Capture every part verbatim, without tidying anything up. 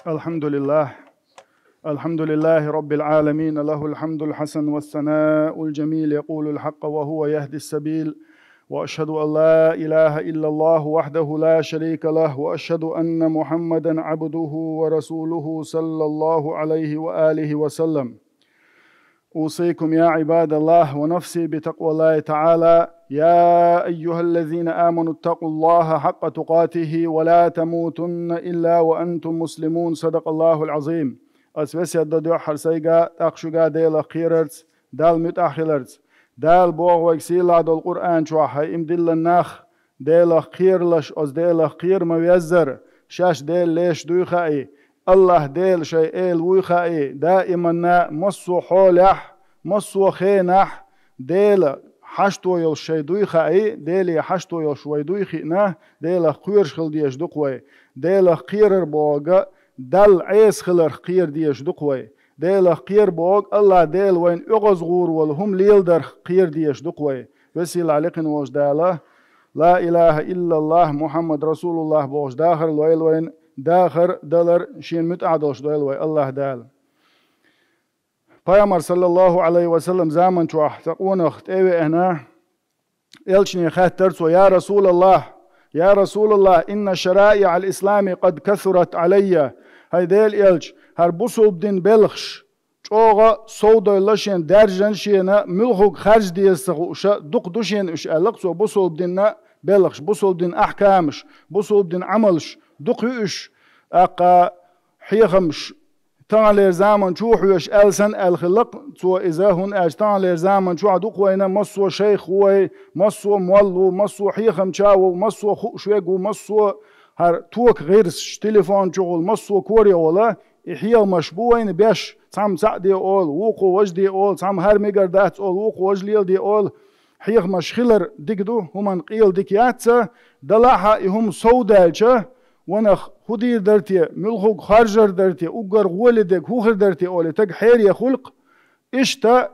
الحمد لله. الحمد لله رب العالمين، له الحمد الحسن والثناء الجميل، يقول الحق وهو يهدي السبيل، وأشهد أن لا إله إلا الله وحده لا شريك له، وأشهد أن محمدا عبده ورسوله صلى الله عليه وآله وسلم. أوصيكم يا عباد الله ونفسي بتقوى الله تعالى. يا أيها الذين آمنوا اتقوا الله حق تقاته ولا تموتن إلا وأنتم مسلمون. صدق الله العظيم. Ас весет до дуьххьара сайга, тӀаккха шуьга Делах кхерарца, Далла муьтӀахь хиларца. Дала боху вайга сийлахь долу Къуръан чохь, хьай им диллан нах, Делах кхералаш, оцу Делах кхера ма-веззара, шаьш Дела леш дуй хаий, Аллахь Дела шайн Эла вуй хаий, даиманна массо а хьолехь, массо а хенахь Дела хьашто йолуш шайн дуй хаий, Деле хьашто йолуш вай дуй хиъна, Делах кхоьруш хила дезаш ду-кх вай. Делах кхерар бохург Далла Ӏеса хиларх кхера дезаш ду-кх вай. Делах кхера бохург Аллахь Дела вайна оьгӀаз гӀур волу хӀума леладарх кхера дезаш ду-кх вай. Весийлахь лекхина волчу Дала, ла илаха иллаллахь, Мухьаммад расулуллахь бохуш дахар лойла вайна, дахар, далар шена муьтӀахь долуш дойла вай Аллахь Дала. Пайхамар, саллаллаху Ӏалайхи ва саллам, заман чохь цхьа къонах тӀе а веана, элчане хаьттара цо: «Я Расулаллахь, я Расулаллахь, инна шараиъал ислами къад касурат Ӏалайя». ХӀай Делан элча, хӀара бусулба дин белхаш чӀогӀа совдойла шена, даьржина шена, муьлхарг харжа деза ца хууша дукха ду шена уьш, аьлла-кх цо, бусулба динна белхаш, бусулба дин ахькамаш, бусулба дин Ӏамалш дукха ю уьш, тӀаккха хьехамаш таханлера заман чу хьоьжуш аьлла санна аьлла хилла-кх цо иза, хӀунда аьлча таханлера заман чохь дукха вайна массо а шайх ву вай, массо а молла ву, массо а хьехамча ву, массо а хууш верг ву, массо а хӀара тока гӀирсаш, телефон чухула массо а корехула, и хьехамаш бу вайна беш, цхьамма цхьаъ де олу, вукхо важа де олу, цхьамма хӀара мегар дац олу, вукхо важа леладе олу. Хьехамаш хилар дика ду, хӀуманна къела дика яц, далахь а и хӀума совдаьлча, ванах хӀун дийр дара те, муьлхарг харжар дара те, уггар гӀоли дерг хӀун хир дара те олий, стаг хьере хуьлу-кх. Иштта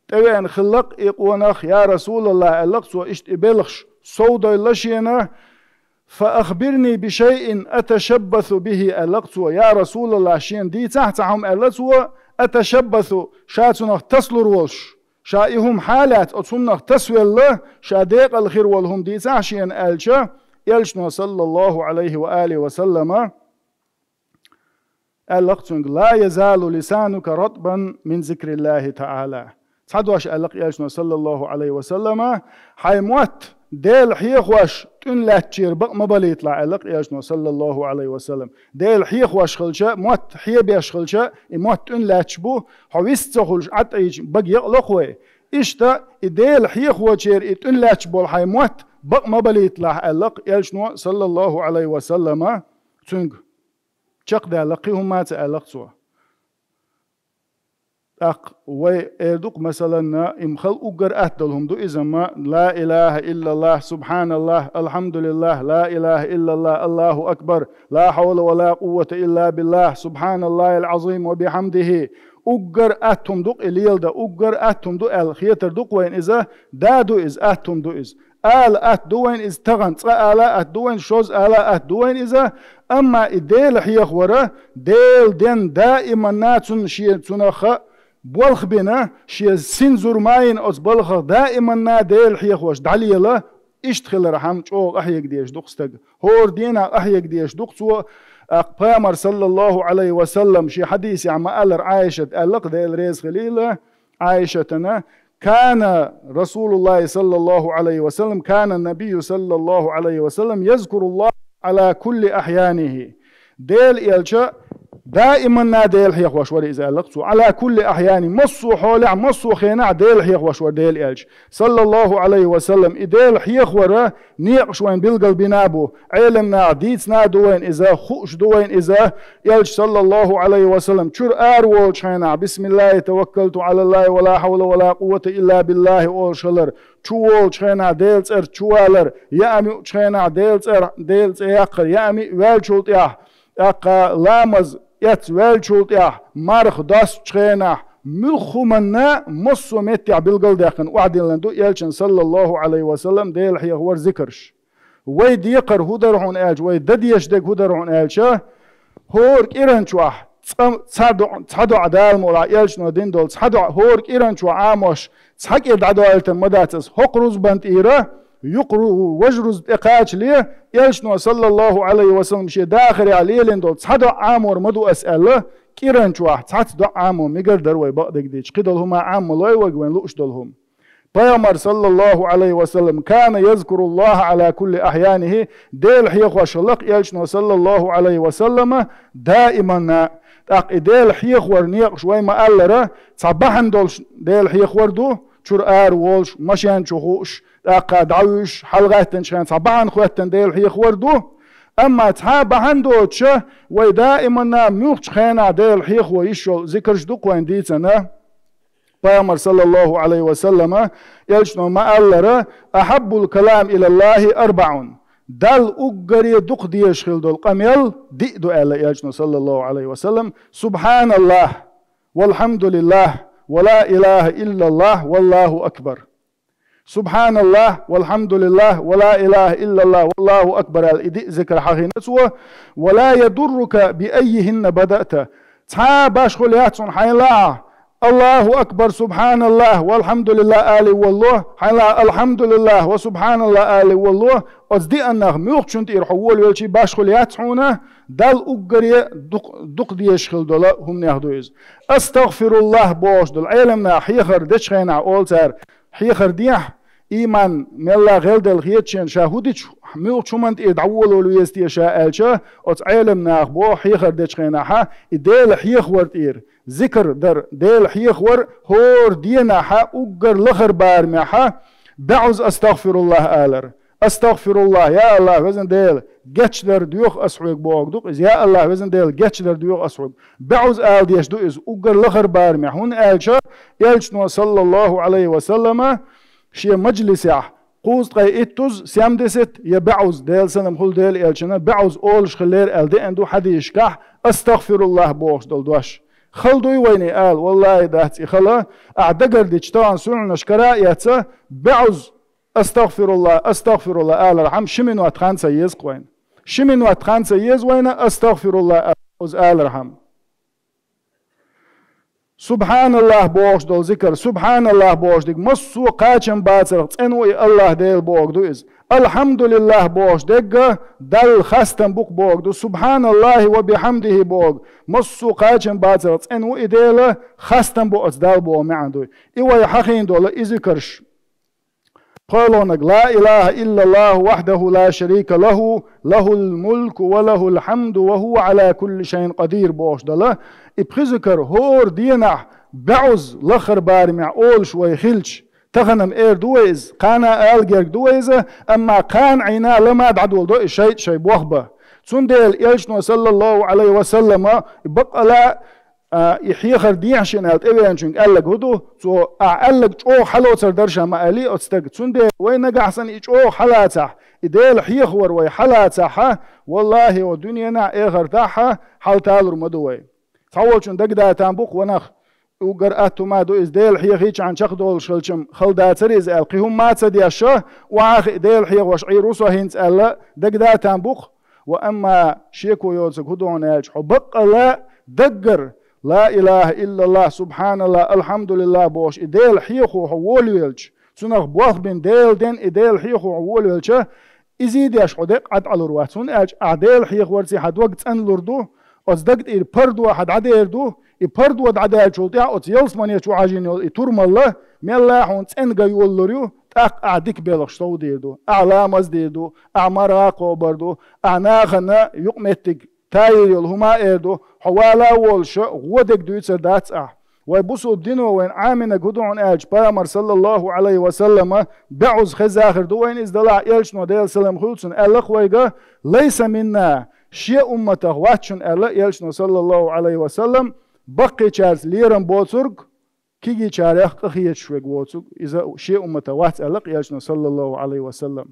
тӀевеана хилла-кх и къонах, я Расулаллахь, аьлла-кх цо, иштта и белхаш совдойла шена, фа ахбирни би шайъин аташаббасу бихи, аьлла-кх цо, я Расулаллахь, шена дийцахьа цхьа хӀума, аьлла цо, аташаббасу, ша цунах тасалур волуш, ша и хӀума хьалаьцна оцу хӀуманах тасавелла, ша декъала хир волу хӀума дийцахьа шена аьлча, элчано, саллаллаху Ӏалайхи ва алихи ва саллама, аьлла-кх цуьнга: «Ла язалу лисанука ратбан мин зикриллахи таӀала». Цхьа дош аьлла-кх элчано, саллаллаху Ӏалайхи ва саллама: «Хьайн мотт Дела хьехош тӀуьнлаьцначера бакъ ма балийталахь», аьлла-кх элчано, саллаллаху Ӏалайхи ва саллам. Дела хьехош хилча, мотт хьебеш хилча, и мотт тӀуьнлаьцнаш бу, хьо вист ца хуьлуш Ӏад Ӏийча бага якъало-кх вай. Иштта и Дела хьехочера и тӀуьнлаьцнаш болу хьайн мотт бакъ ма балийталахь, аьлла-кх элчано, саллаллаху Ӏалайхи ва саллама, цуьнга. Чекхдаьлла кхин хӀумма а ца аьлла-кх цо. ТӀаккха вай эр ду-кх, масалан, им хала уггар атта долу хӀума ду иза-м: ла илаха иллаллахь, субхьаналлахь, алхьамдулиллахь, ла илаха иллаллахь, Аллаху акбар, ла хьавла ва ла къуввата илла биллахь, субхьаналлахил Ӏазим ва бихьамдихи. Уггар атта хӀума ду-кх и леладан, уггар атта хӀума ду аьлла хетар ду-кх вайна иза, да ду иза, атта хӀума ду иза. Ала атта ду вайна иза тахана, цкъа ала атта ду вайна, шозза ала атта ду вайна иза, амма и Дела хьехавара, Делан денна даиманна цунна шен, цунах болх бина, шен син зур ма йина оцу балхах даиманна Дела хьехош дӀалела, иштта хилархьама чӀогӀа къахьега дезаш ду-кх стаг. ХӀора дийнахь къахьега дезаш ду-кх цо, тӀаккха Пайхамар, саллаллаху Ӏалайхи ва саллам, шен хьадисехь ма-аллара, Ӏайшата аьлла-кх, Дела реза хилийла Ӏайшатана: «Кана Расулуллахи саллаллаху Ӏалайхи ва саллам, кана Набию саллаллаху Ӏалайхи ва саллам язкуруллаху Ӏала кулли ахьянихи». Дела элча даиманна Дела хьехош вара иза, аьлла-кх цо. «Ӏала кулли ахьяни», массо а хьолехь, массо а хенахь Дела хьехош вара Дела элча, саллаллаху Ӏалайхи ва саллам. И Дела хьехавара некъаш вайна билгал бина а бу, Ӏеламнаха дийцина а ду вайна иза, хууш ду вайна иза. Элча, саллаллаху Ӏалайхи ва саллам, чуьра ара волучу хенахь: «Бисмиллахи таваккалту Ӏалаллахи ва ла хьавла ва ла къуввата илла биллахи», олуш хилар, чу волучу хенахь Делан цӀарца чу валар, яа муьлххачу хенахь Делан цӀар-, Делан цӀе яккхар, яа миъ ваьллачул тӀаьхьа, тӀаккха ламаз эцна ваьллачул тӀаьхьа, марха достучу хенахь, муьлхха хӀуманна, массо а меттехь билгалдаьккхина охьадиллина ду элчан, саллаллаху Ӏалайхи ва саллам, Дела хьехавар, зикарш. Вай декхар хӀун дара хьуна аьлча, вай дан дезаш дерг хӀун дара хьуна аьлча, ХӀора кӀиран чохь цкъа, цхьа доӀа, цхьа доӀа Дала мукъалахь элчано дина долу, цхьа доӀа хӀора кӀиран чохь Ӏамош, цхьа кӀира дӀадоуьйтур ма дац аса. ХӀокху рузбан тӀера юкъа ру-, важа рузба тӀекхачале, элчано, саллаллаху Ӏалайхи ва саллам, шен дахарехь лелийна долу цхьа доӀа Ӏамор ма ду аса аьлла, кӀиран чохь цхьацца доӀа Ӏамо мегар дара вай бакъдерг дийцича, кхидолу хӀума Ӏамма лой вайга вайн лууш долу хӀума. Пайхамар, саллаллаху Ӏалайхи ва саллам, кана язкуруллаха Ӏала кулли ахьянихи, Дела хьехош хилла-кх элчано, саллаллаху Ӏалайхи ва саллама, даиманна. ТӀаккха и Дела хьехоран некъаш вай ма-аллара, цхьа бахьана долуш Дела хьехор ду, чуьра ара волуш, машен чу хууш, тӀаккха дӀавуьйш, хьалагӀаьттинчу хенахь цхьа бахьана хоьттина Дела хьехор ду. Амма цхьа а бахьана доцуша, вай даиманна муьлххачу хенахь Дела хьехо йиш йолу зикарш ду-кх вайна дийцина. Пайхамар, саллаллаху Ӏалайхи ва саллама, элчано ма-аллара: «Ахьаббул калам илаллахи арбаӀун». Далла уггаре дукха дезаш хила долу къамел диъ ду аьлла элчано, саллаллаху Ӏалайхи ва саллам: «Субханаллах, валхьамдулиллах, ва ла илаха иллаллах, валлаху акбар». «Субханаллах, валхьамдулиллах, ва ла илаха иллаллах, валлаху акбар», аьлла, и диъ зикр хьахийна цо. «Ва ла ядуррука би аййихинна бадата». Цхьа а башхо яц хьуна хьайна лаахь «Аллаху акбар, субханаллах, валхьамдулиллах» алий валло, хьайна лаахь «Алхьамдулиллах ва субханаллах» алий валло, оцу диъаннах муьлххачунна тӀера хьо волавелчий башхо яц хьуна, Далла уггаре дукх-, дукха дезаш хила долу хӀуманех ду иза. «Астагфируллах» бохуш долу, Ӏеламнаха хьехар дечу хенахь олу цара, хьехар дехьа, ийман мелла гӀелделла хетачу хенахь ша хӀун дича, муьлххачу хӀуманна тӀера дӀаволавала веза те ша аьлча, оцу Ӏеламнаха боху хьехар дечу хенахьа, и Дела хьехавар тӀера, зикр дар, Дела хьехавар хӀора денахьа, уггар лахара барамехьа, бӀозза «Астагфируллах» алар. «Астагфируллах, я Аллах, везан Дела, гечдар доьху ас хьоьга» бохург ду-кх иза. «Я Аллах, везан Дела, гечдар доьху ас хьоьга». БӀозза ала дезаш ду иза, уггар лахара барамехь, хӀунда аьлча, элчано, саллаллаху Ӏалайхи ва саллама, шен мажлисехь, кхузткъе иттуза, семьдесят я бӀозза, Делан салам хуьлда Делан элчанна, бӀозза олуш хиллера аьлла деана ду хьадисашкахь «Астагфируллах» бохуш долу дош. Хала дуй вайна и ала? Валлахи, дац и хала. Ахь дагардича, тахана суьлхьанаш кара а эцна, бӀозза «Астагфируллах, астагфируллах» алархьама, ши минот хан ца еза-кх вайна. Ши минот хан ца еза вайна «Астагфируллах» а-, оцу алархьама. «Субханаллах» бохуш долу зикар, «Субханаллах» бохуш дерг массо а кхачам бацарх цӀена ву и Аллах Дела бохург ду иза. «Алхьамдулиллах» бохуш дерг а Далла хастам бу-кх бохург ду. «Субханаллахи ва бихьамдихи» бохург массо а кхачам бацарх цӀена ву и Дела, хастам бу оцу Далла боху маьӀна ду. И вай хьахийна долу и зикарш. ПхоьлгӀаниг: «Ла илаха иллаллаху вахьдаху ла шарика лаху, лахул мулку ва лахул хьамду ва хӀува Ӏала кулли шайин къадир» бохуш долу и пхи зикар хӀора денахь бӀозза лахара барамехь олуш вай хилча, тахана-м эр ду вай иза, кхана а ала герга ду вай иза, амма кхана Ӏийна лама дӀадолдо и шайтӀа шайн бохбан. Цундела элчано, саллаллаху Ӏалайхи ва саллама, и баккъала а, и хьехар дехьа шена аьлла тӀевеанчуьнга аьлларг хӀун ду? Цо: «Ахь аьлларг чӀогӀа хьалоцур дара ша», ма аьллий оцу стага. Цундела вай нагахь санна и чӀогӀа хьалацахь, и Дела хьехавар вай хьалацахьа, валлахи, ва дуьненахь а, эхартахь а хьал талур ма ду вай. Цхьаволчун дагадатам бу-кх, ванах, уггар атта хӀума ду иза, Дела хьехийчахьана чекхдолуш хилча-м хала дацара иза аьлла, кхин хӀума ма ца деш, охьа а хиъна Дела хьехош Ӏийр ву со хӀинца аьлла, дагадатам бу-кх. Ва амма шеко йоцург хӀун ду хьуна аьлча, хьо баккъалла даггара «Ла илаха иллаллах, субханаллах, алхьамдулиллах» бохуш, и Дела хьехо хьо волавелча, цунах болх бина Дела ден и Дела хьехо хьо волавелча, изий деш хьо декъа Ӏад Ӏалур вац. ХӀунда аьлча ахь Дела хьехаварций хьан дог цӀанлур ду, оцу дага тӀера пардо хьан дӀадер ду, и пардо дӀадаьллачул тӀаьхьа оцу ялсамане чу хьажийна йолу и турмалла мелла а хьуна цӀена ган йолалур ю, тӀаккха ахь дика белхаш совдийр ду. Ахь ламаз дийр ду, ахь марха кхобур ду, ахь нахана юкъаметтиг тайийр йолу хӀума а эр ду, хьо вала а волуша, гӀо дерг дуьйцур дац ахь. Вай бусулба дино вайна Ӏамийнарг хӀун ду хьуна аьлча, Пайхамар, саллаллаху Ӏалайхи ва саллама, бӀозза хезна хир ду вайна иза, делахь элчано, Делан салам хуьлда цунна, аьлла-кх вайга: «Лайса минна, шен умматах вац шуна», аьлла элчано, саллаллаху Ӏалайхи ва саллам, баккхийчаьрца лерам боцург, кегийчарех къахеташ верг воцург, иза шен умматах вац аьлла-кх элчано, саллаллаху Ӏалайхи ва саллам.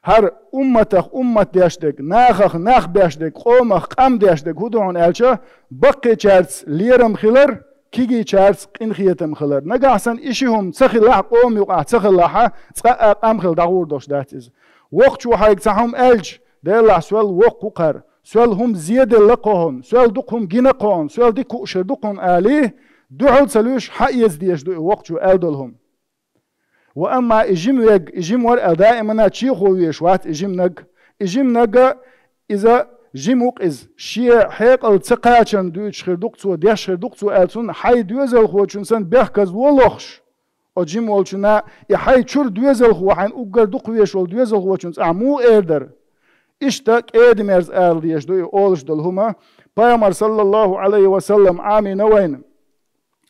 ХӀара умматах уммат деш дерг, нахах нах беш дерг, къомах къам деш дерг хӀун ду хьуна аьлча, баккхийчаьрца лерам хилар, кегийчаьрца къинхетам хилар. Нагахь санна и ши хӀума ца хилахь, къома юкъахь ца хилахьа, цкъа а къам хила дӀагӀур долуш дац иза. Воккхачо хьайга цхьа хӀума аьлча, Делахь сол воккха ву-кх хӀара, соьл хӀума зеделла кхо хьуна, соьл дукха хӀума гина кхо хьуна, соьл дика хууш хир ду кхо хьуна алий, дуьхьал ца луьйш, хьаэца дезаш ду и воккхачо аьлла долу хӀума. Ва амма и жима верг, и жима вара аьлла, даимана чехо везаш вац и жима наг. И жима наг, иза жима ву-кх иза, шен хьекъал ца кхачарна дуьйцуш хир ду-кх цо, деш хир ду-кх цо аьлла, цунна хьайн доьзалхочун санна бехказло лохуш, оцу жима волчунна и хьайн чуьра доьзалхо, хьайна уггар дукха везаш волу доьзалхочуьнца ахь муха эр дара? Иштта кӀеда-мерза ала дезаш ду и олуш долу хӀума. Пайхамар, саллаллаху Ӏалайхи ва саллам, Ӏамийна вайна.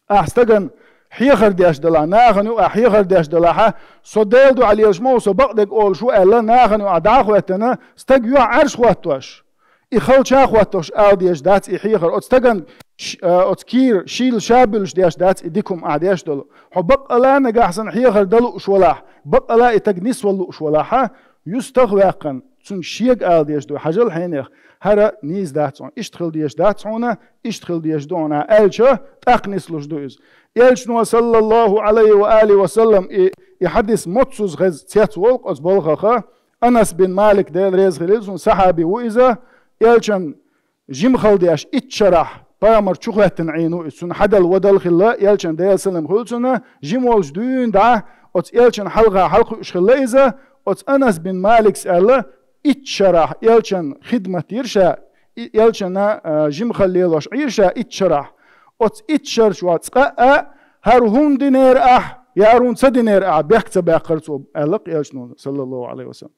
Ахь стагана хьехар деш делахь, нахана юкъахь хьехар деш делахь, со Делан дуьхьа лелаш ма ву, со бакъдерг олуш ву аьлла, нахана юкъахь дӀа а хӀоьттина, стаг юьхьӀаьржа хӀоттош, и халча а хӀоттош ала дезаш дац и хьехар. Оцу стагана ш-, а, оцу кийра шийла ша буьллуш деш дац и дика хӀума ахь деш долу. Хьо баккъала а нагахь санна хьехар дан лууш валахь, баккъала а и стаг нисвала лууш валахь, юьстах а ваьккхина, цуьнга шега ала дезаш ду, хьажал хьенех, хӀара нийса дац хьуна, иштта хила дезаш дац хьуна, иштта хила дезаш ду хьуна аьлча, тӀаккха нислуш ду иза. Элчано, саллаллаху Ӏалайхи ва алихи ва саллам, и, и хьадис моццуза хеза цецволу-кх оцу балхаха. Анас бин Малик, Дела реза хилийла цунна, сахьаби ву иза, Элчан жима хала деш итт шарахь, пайхамар чу хӀоьттина Ӏийна ву иза, цунна хьадала вадала хилла, Элчан, Делан салам хуьлу цунна, жима волчу дуьйна дӀа, оцу Элчан хьалха хьалакхуьуш хилла иза, оцу Анас бин Маликс аьлла, итт шарахь Элчан хидмат йира ша, и Элчана, а, жима хала лелош Ӏийра ша итт шарахь. Оцу итт шар чохь цкъа а, хӀара хӀунда динера ахь, я хӀара хӀунда ца динера ахь, бехк ца баьккхира цо, аьлла-кх Элчано, саллаллаху Ӏалайхи ва саллам.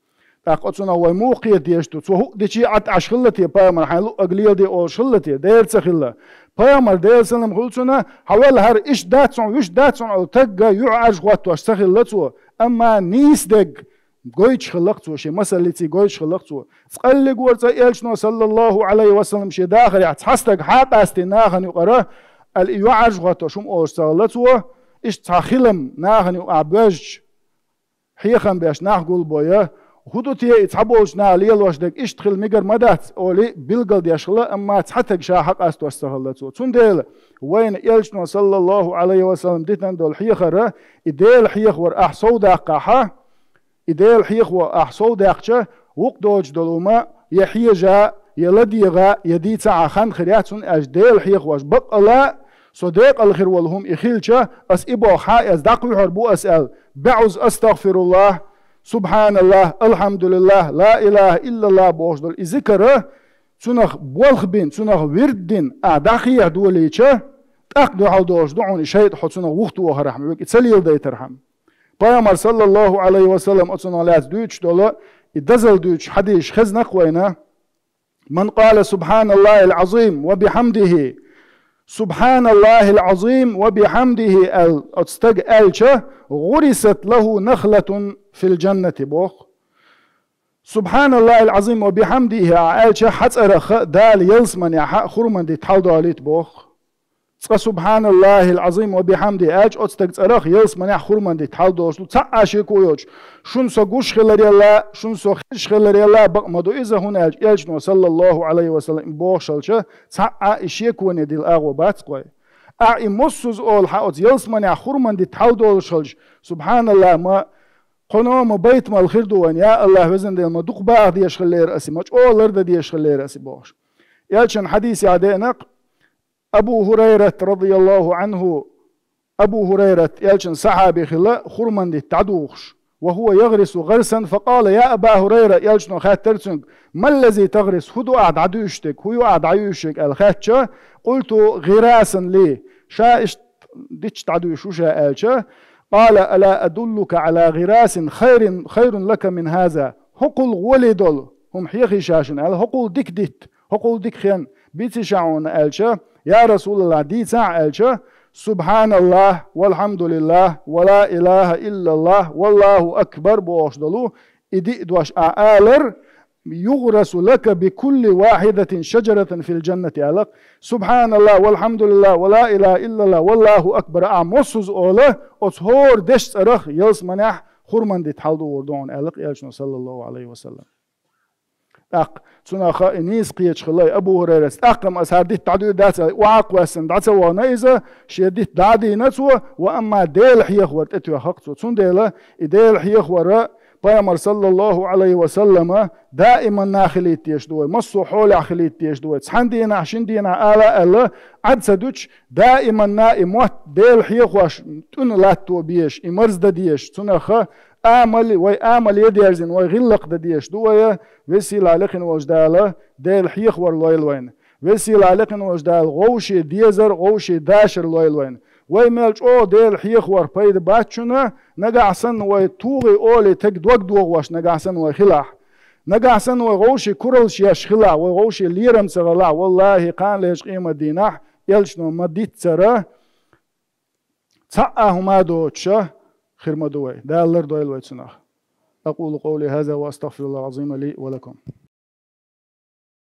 ТӀаккха оцунах вай муха кхета дезаш ду? Цо хӀуъа дичи Ӏад Ӏаш хилла те, пайхамар хьайн луъург леладе олуш хилла те, дера ца хилла? Пайхамар, Делан салам хуьлу цунна, хьан велла хӀара иштта дац хьуна, вуьшта дац хьуна аьлла, тагга юьхьӀаьржа хӀоттош ца хилла цо, амма нийса дерг гойтуш хилла-кх цо, шен масаллиций гойтуш хилла-кх цо. Цкъа а лигор цкъа Элчано, саллаллаху Ӏалайхи ва саллам, шен дахарехь цхьа стаг хьа а къастийна нахана юкъара, аьлла, и юьхьӀаьржа хӀоттош хӀума олуш ца хилла цо, иштта цхьа хилам нахана юкъахь боьжча, хьехам беш нах гулбой, хӀун ду те и цхьаболчу наха лелош дерг, иштта хила мегар ма дац, олий, билгалдеш хилла, амма цхьа стаг ша хьакъастош ца хилла цо. Цундела вайна Элчано, саллаллаху Ӏалайхи ва саллам, дитина долу хьехар, и Дела хьехавар ахь совдаккхахьа, и Дела хьехаво ахь совдаьккхича, вукху доцуш долу хӀума я хьежа, я ладегӀа, я дийца а хан хир яц, хӀунда аьлча Дела хьехавеш баккъала а, со декъала хир волу хӀума и хилча, ас и боху хьа, ас дӀакхуьйхьур бу ас аьлла, бӀозза астагӀфируллахӀ, субхьаналлахӀ, алхьамдулиллахӀ, ла илахӀа иллаллахӀ бохуш долу и зикар, цунах болх бина, цунах вирд дина, ахь дӀахьеха долийча, тӀаккха дуьхьал долуш ду хьуна и шайтӀа, хьо цунах вухатохархьама, вуьгу и ца леладайтархьама. Пайхамар, саллаллаху Ӏалайхи ва саллам, оцунах лаьцна дуьйцуш долу и дозалла дуьйцуш хьадисаш хезна-кх вайна: «Ман къала субхьаналлахӀил Ӏазим ва бихьамдихӀи, субхьаналлахӀил Ӏазим ва бихьамдихӀи», аьлла, оцу стага аьлча, «гӀурисат лахӀу нахлатун фил джаннати», боху. «СубхьаналлахӀил Ӏазим ва бихьамдихӀи» ахь аьлча, хьан цӀарах Дала ялсаманехь хурман дитт хьаладолуьйту боху. Цкъа «СубхьаналлахӀил Ӏазим ва бихьамдихӀи» аьлча, оцу стага цӀарах ялсаманехь хурман дитт хьаладолуш ду. Цхьа а шеко йоцуш, шуна со гуш хиларелла, шуна со хезаш хиларелла бакъ ма ду иза, хӀунда аьлча Элчано, саллаллаху Ӏалайхи ва саллам, и бохуш хилча, цхьа а и шеконе дилла агӀо бац-кх вай. Ахь и моссаза олу хьан оцу ялсаманехь хурман дитт хьаладолуш хилча, субхьаналлахӀ, ма кхо номан байтамал хир ду вайна, я АллахӀ, везан Дела, ма дукха баха дезаш хиллера ас и, ма чӀогӀа лардан дезаш хиллера ас и бохуш. Элчан хьадисехь деана-кх, Абу ХӀурайрат, радияллаху Ӏанху, Абу ХӀурайрат, Элчан сахьаби хилла, хурман дитт дӀадухуш. «Ва хӀува ягӀрису гӀарсан, факъала: я Аба ХӀурайра», Элчано хаьттира цуьнга: «Маллази тагӀрис, хӀун ду ахь дӀадуьйшуш дерг, хӀун ю ахь дӀаюьйшуш ерг?» аьлла хаьттича, «Къулту: гӀирасан ли», ша иштта дитт дӀадуьйшуш ву ша аьлча, «Къала: ала адуллука Ӏала гӀирасин хайрин, хайрун лака мин хӀаза, хӀокхул гӀоле долу хӀума хьехий ша шуна аьлла, хӀокхул дика дитт, хӀокхул дика хен биций ша хьуна аьлча, я РасулаллахӀ, дийцахьа аьлча, субхьаналлахӀ, валхьамдулиллахӀ, ва ла илахӀа иллаллахӀ, валлахӀу акбар бохуш долу и диъ дош ахь алар, югӀрасу лака бикулли вахьидатин шаджаратан фил джаннати», аьлла-кх. СубхьаналлахӀ, валхьамдулиллахӀ, ва ла илахӀа иллаллахӀ, валлахӀу акбар ахь моссаза олу, оцу хӀора дешан цӀарах ялсаманехь хурман дитт хьаладугӀур ду хьуна аьлла-кх Элчано, саллаллаху Ӏалайхи ва саллам. ТӀаккха цунах и нийса кхеташ хилла и Абу ХӀурайрас. ТӀаккха-м аса хӀара дитт дӀадуьйр дац аьлла, охьа а кхоьссина дӀа ца вахана иза, шен дитт дӀа а дийна цо, ва амма Дела хьехавар тӀетоьхна-кх цо. Цундела и Дела хьехавар Пайхамар, саллаллаху Ӏалайхи ва саллама, даиманна хилийта дезаш ду вай, массо а хьолехь хилийта дезаш ду вай. Цхьана дийнахь, шина дийнахь ала а аьлла, Ӏад ца дуьтуш, даиманна и мотт Дела хьехош, тӀуьна латто безаш, и марздан дезаш, цунах амал, вай амал ян дерзина, вай гӀиллакх дан дезаш ду вай, веза-сийлахь лекхина волчу Дала Дела хьехавар лойла вайна. Веза-сийлахь лекхина волчу Дала вовшийн дезар, вовшийн дашар лойла вайна. Вай мел чӀогӀа Дела хьехавар пайда бац шуна, нагахь санна вай тугӀий олий таг дог дохош нагахь санна вай хилахь. Нагахь санна вай вовшийн кураллаш еш хилахь, вай вовшийн лерам ца гӀалахь, валлахӀи, кханалерчу къематдийнахь, элчано ма-дийццара, цхьа а хӀума доцуша хир ма ду вай. Дала лардойла вай цунах. أقول قولي هذا وأستغفر الله العظيم لي ولكم.